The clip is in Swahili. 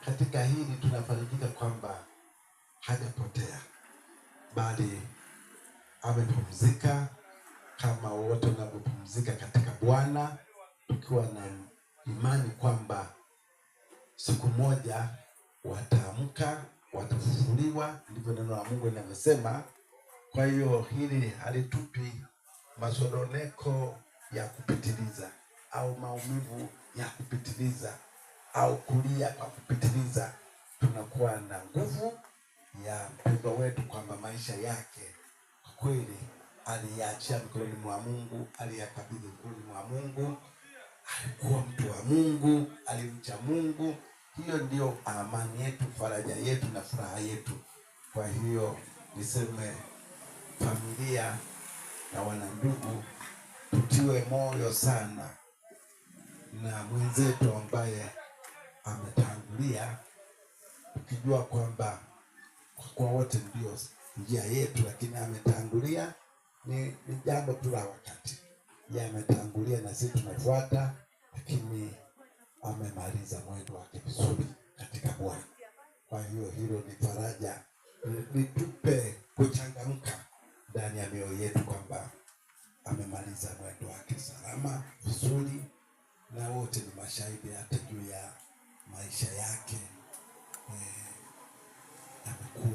Katika hili tunafarijika kwamba hajapotea, bali amepumzika kama wote wanavyopumzika katika Bwana, tukiwa na imani kwamba siku moja wataamka, watafufuliwa, ndivyo neno la Mungu linavyosema. Kwa hiyo hili halitupi masononeko ya kupitiliza au maumivu ya kupitiliza au kulia kwa kupitiliza. Tunakuwa na nguvu ya mpendwa wetu kwamba maisha yake kwa kweli aliyaachia mikononi mwa Mungu, aliyakabidhi mikononi mwa Mungu. Alikuwa mtu wa Mungu, alimcha Mungu. Hiyo ndiyo amani yetu, faraja yetu na furaha yetu. Kwa hiyo niseme familia na wanandugu, tutiwe moyo sana na mwenzetu ambaye ametangulia, tukijua kwamba kwa kuwa wote ndio njia yetu, lakini ametangulia ni jambo tu la wakati. Yeye ametangulia na sisi tunafuata, lakini amemaliza mwendo wake vizuri katika Bwana. Kwa hiyo hilo ni faraja, litupe kuchangamka ndani ya mioyo yetu kwamba amemaliza mwendo wake salama vizuri, na wote ni mashahidi hata juu ya maisha yake. Amekuwa